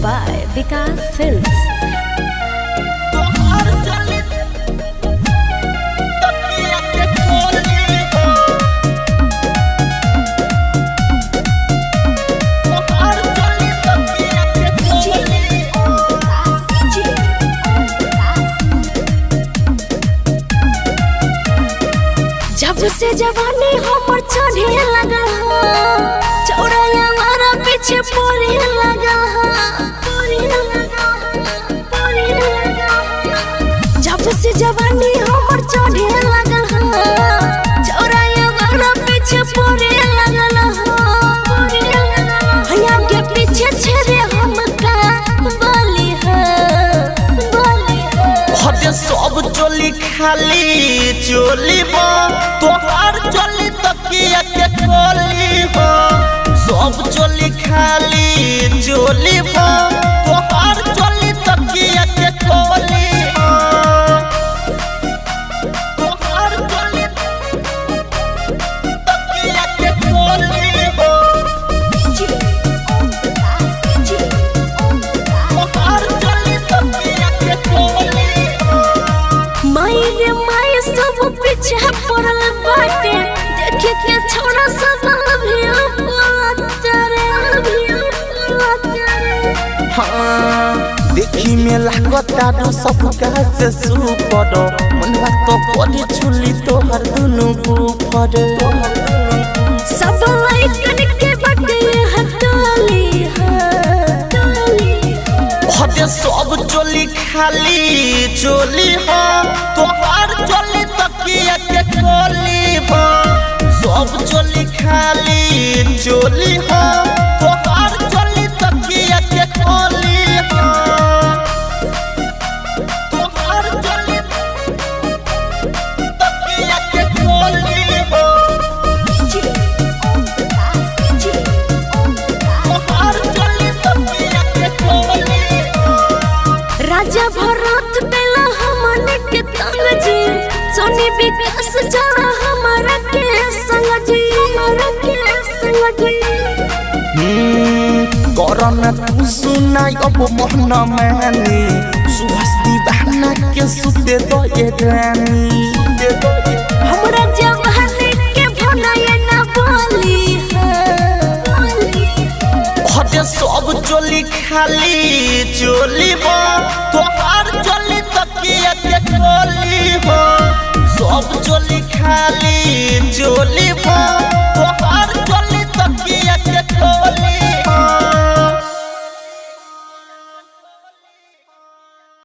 by Vikas Films. तोहार चली तकिया के खोली हो। तोहार चली तकिया के खोली हो। जब से जवानी हमर चढ़े लगल हो, चौराया मारा पीछे पड़े लगल हो, पड़े लगल हो, पड़े लगल हो। जब से जवानी हमर चढ़े लगल हो, चौराया मारा पीछे पड़े लगल हो, पड़े लगल हो। हया के पीछे छेड़े हमका बोली हो, बोली हो। हटे सब चोली खाली चोली हो, तोहार चोली तकिया के खोली हो। सब चोली खाली चोली हो, तोहार चोली तकिया के खोली हो। तोहार चोली तकिया के खोली हो। तोहार चोली तकिया के खोली हो। माई रे माई सब पीछे पड़ल बाटे, देखे के छोरा सब अभी रे अभी रे। हाँ, देखी में लागता दो सबका से सुपर, मनवा तो पड़ी चुली तोहर दुनु ऊपर। सब लइकन के बाटे हटाली हटाली। हटे सब चोली खाली चोली हो, तोहार चोली तकिया के खोली हो। सब चोली खाली चोली हो, तोहार चोली तकिया के खोली हो। तोहार चोली तकिया के खोली हो। तोहार चोली तकिया के खोली हो। राजा भरत बेला हमन के तंग जी, सोनी विकास जरा हमारा के संग जी, हमारा के संग जी। करन तू सुनाई अब मोहन मानी, सुभाष दीवाना के सुते दो ये रानी। हमरा जवानी के भनाए ना बोली बोली। हटे सब चोली खाली चोली हो, तोहार चोली तकिया के खोली हो। सब चोली खाली चोली हो, तोहार चोली तकिया के खोली।